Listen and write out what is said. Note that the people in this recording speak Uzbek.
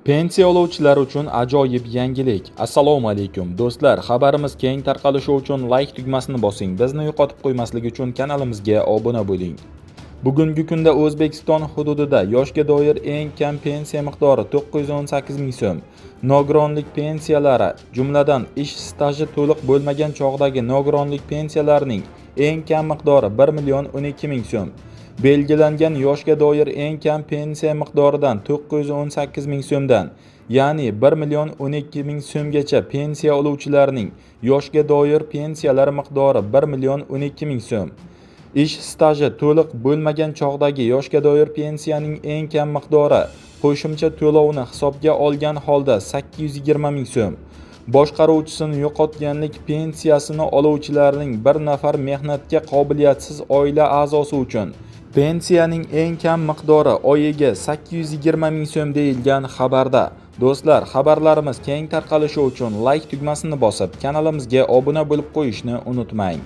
Pensiya oluvchilar uchun ajoyib yangilik. Assalomu alaykum, do'stlar. Xabarimiz keng tarqalishi uchun like tugmasini bosing. Bizni yo'qotib qo'ymaslik uchun kanalimizga obuna bo'ling. Bugungi kunda O'zbekiston hududida yoshga doir eng kam pensiya miqdori 918 ming so'm. Nogironlik pensiyalari, jumladan ish staji to'liq bo'lmagan chog'dagi nogironlik pensiyalarining eng kam miqdori 1 million 12 ming so'm. Belgilangan yoshga doir eng kam pensiya miqdoridan 918 ming so'mdan, ya'ni 1 million 12 ming so'mgacha pensiya oluvchilarning yoshga doir pensiyalari miqdori 1 million 12 ming so'm. Ish staji to'liq bo'lmagan chog'dagi yoshga doir pensiyaning eng kam miqdori qo'shimcha to'lovni hisobga olgan holda 820 ming so'm. Boshqaruvchisini yo'qotganlik pensiyasini oluvchilarning bir nafar mehnatga qobiliyatsiz oila a'zosi uchun pensiyaning eng kam miqdori oyiga 820 ming so'm, deyilgan xabarda. Do'stlar, xabarlarimiz keng tarqalishi uchun like tugmasini bosib, kanalimizga obuna bo'lib qo'yishni unutmang.